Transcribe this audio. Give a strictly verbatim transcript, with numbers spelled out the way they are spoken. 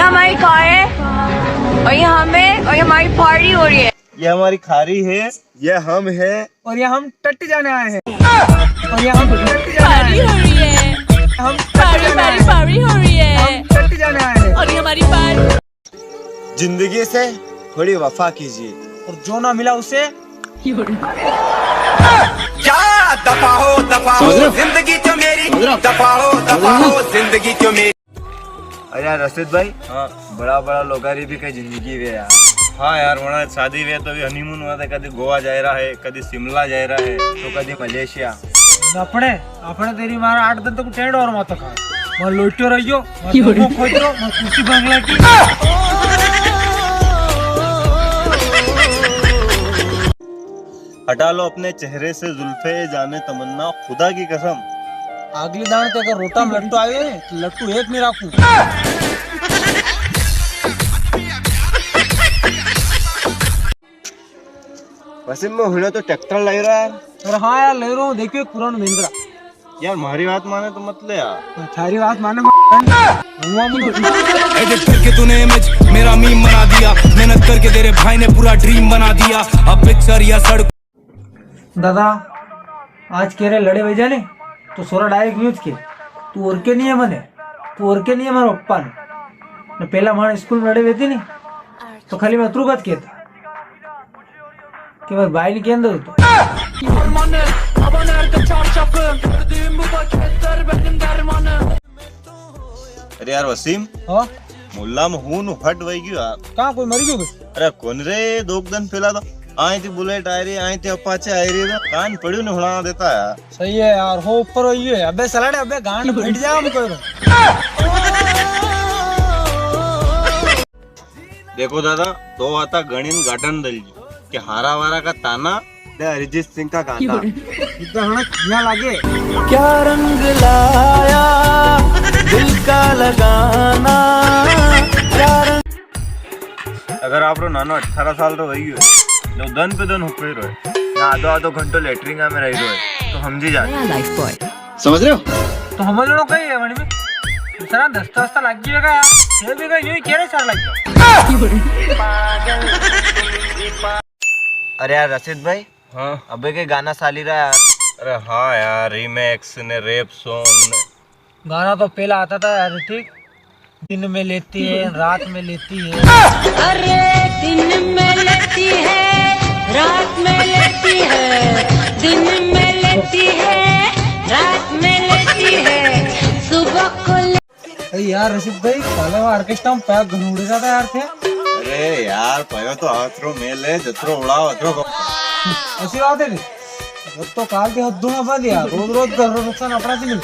हमारी कार है और ये हम है और ये हमारी पार्टी हो रही है। ये हमारी खारी है, ये हम है और ये हम टट्टी जाने आए हैं। और ये हम टट्टी जाने आए पार्टी हो हैं। रही है। हम टट्टी पार्टी जाने आए पार्टी हैं। पार्टी हो रही है। हम टट्टी जाने आए हैं। और ये हमारी पार्टी। जिंदगी से थोड़ी वफा कीजिए। और जो ना मिला उसे। क्या दफा हो, दफा हो, समझ रहे हो? जिंदगी क्यों मेरी, समझ रहे हो? दफा हो, दफा हो, जिंदगी क्यों मेरी। अरे यार रशीद भाई, हाँ। बड़ा बड़ा लोगां री भी कई जिंदगी वे यार। हाँ यार, वणा शादी वे तो भी हनीमून वाते कदी गोवा जाय रहा है, कदी शिमला जाय रहा है, तो कदी मलेशिया। अपने, अपने तेरी मारा आठ दिन तक टेंट और मातो खा। मैं लोटियो रहियो, मैं क्यों रे? तुमको खोज रहा, मैं कुर्सी बंगला की। हटा लो अपने चेहरे से जुल्फे, जाने तमन्ना, खुदा की कसम। अगली दाण ते अगर रोटा में लट्टू आवे, तो लट्टू एक नहीं राखू। वसीम, मैं हुणो तो ट्रैक्टर लाई रहा यार। अरे हाँ यार, ले रहा हूँ, देखियो एक पुराना महिंद्रा। यार, म्हारी बात माने तो मत ले यार। थारी बात माने, हुआ मुझे। एडिट करके तूने इमेज मेरा मीम बना दिया, मेहनत करके तेरे भाई ने पूरा ड्रीम बना दिया। अब पिक्चर या सड़क। दादा, आज केरे लड़े वई जा ने, तो सोरा डायरेक्ट यूं ज के, "तू ओरके नी है मने, तू ओरके नी है मारा पप्पा ने।" ने पेला माने स्कूल में लड़े वेती नी, तो खाली मैं अतरू बात केता। के भाई, भाई ने के अंदर तो। अरे यार वसीम, हाँ? मुल्ला में हूँ नु हट वई गयो यार। कहाँ कोई मर गयो बस? अरे कौन रे, दो दिन पहला तो आई थी बुलेट आई री, आई थी अपाचे आई री, तो कान पड़ियो ने हुणा देता यार। सही है यार, हो ऊपर वई है। अबे सलाड़े, अबे गांड फट जाए हम कोई। देखो दादा, दो वाता घणी ने गांडन दल जी के हारा वारा का ताना, दे अरिजीत सिंह का गाना। इतना हणा किया लागे। क्या रंग लाया दिल का लगाना, क्या रंग। अगर आपरो नानो अठारह साल रो वई गयो, जो दन पे दन हुकई रो है, ना आधो आधो घंटो लेटरिंग में रही रो है, तो समझी जा। नया लाइफ बॉय। समझ रहे हो? तो समझ लो कई है वणी में। दूसरा दस्ता वस्ता लाग गया का यार? ये भी कई यूं ही कह रहे सर लग गया। अरे यार रशीद भाई। हाँ। अबे के गाना साली रहा यार। अरे हाँ यार, रीमेक्स ने रैप सॉन्ग ने। गाना तो पहला आता था यार ऋतिक, दिन में लेती है, रात में लेती है। अरे दिन में लेती है, रात में लेती है, दिन में लेती है, रात में लेती है, सुबह को ले- अरे यार रशीद भाई, काले वो ऑर्केस्ट्रा में पैर घणो उड़े जाता यार थे। अरे यार, पयो तो हाथ रो मेल है, जतरो उड़ाओ, अतरो गो-। ऐसी बात है नी? वो तो काल के हद दूंगा बंद यार, रोज रोज घर रो नुकसान अपना से मिले।